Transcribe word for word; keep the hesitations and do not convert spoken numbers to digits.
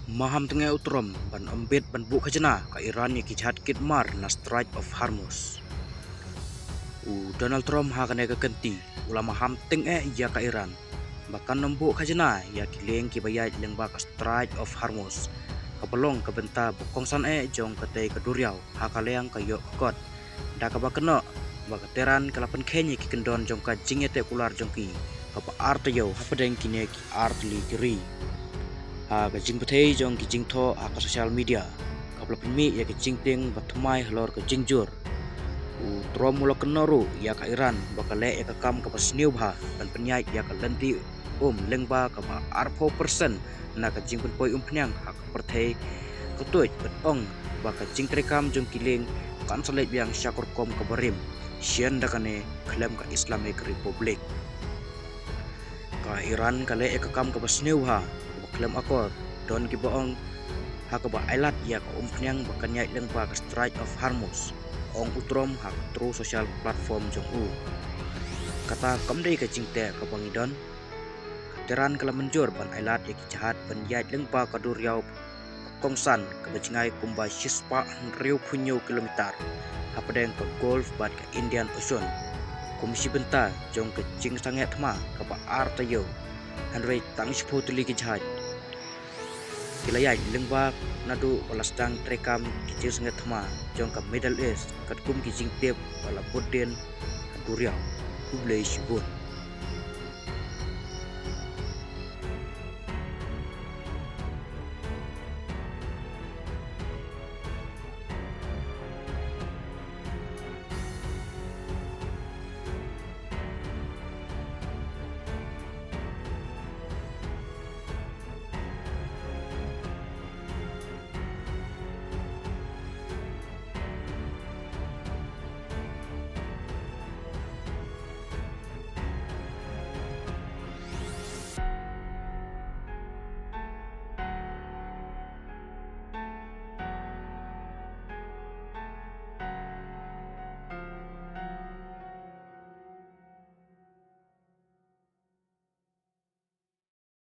Maham teng eh u Trump ban ym bit ban buh khajna ka Iran ïa ki jahaj kit mar na Strait of Hormuz. U Donald Trump ha kane ka kynti u la maham teng eh ïa ka Iran ba kan ym buh khajna ïa ki lieng kiba ïaid lyngba ka Strait of Hormuz, kaba long ka bynta ba kongsan eh jong katei ka duriaw ha ka liang ka ïoh ka kot, da kaba kynnoh ba ka Tehran ka la pynkheiñ ïa ki kyndon jong ka jingïateh kular jong ki kaba ar taïew hapdeng kine ki ar tylli ki ri. Ha ka jingpyrthei jong ki jingthoh ha ka social media kaba la pynmih ïa ka jingtieng ba thymmai halor ka jingjur, u Trump u la kynnoh ruh ïa ka Iran ba ka leh ïa ka kam kaba sniew bha ban pynïaid ïa ka lynti um lyngba kaba arphew percent na ka jingpynpoi umphniang ha ka pyrthei, ka tuid ban ong ba ka jingtreikam jong ki lieng kan sa leit biang sha ka rukom kaba rim, shen da kane khlem ka Islamic Republic. Ka Iran ka leh ïa ka kam kaba sniew bha kaba khlem akor, don kiba ong ha kaba ailad ïa ka umphniang ba kan ïaid lyngba ka Strait of Hormuz, ong u Trump ha ka Truth Social platform jong u. Kata kam dei ka jingteh kaba ngi don. Ka Tehran ka la mynjur ban ailad ïa ki jahaj ban ïaid lyngba ka duriaw kongsan kaba jngai kumba shispah hynriewphew hynñiew kilometer hapdeng ka Gulf bad ka Indian Ocean kum shi bynta jong ka jingsangeh thma kaba ar taïew. Hynrei tang shiphew tylli ki jahaj ki la ïaid lyngba naduh ba la sdang treikam ki jingsangeh thma jong ka Middle East, katkum ki jingtip ba la bud dien ha duriaw. Khublei shibun.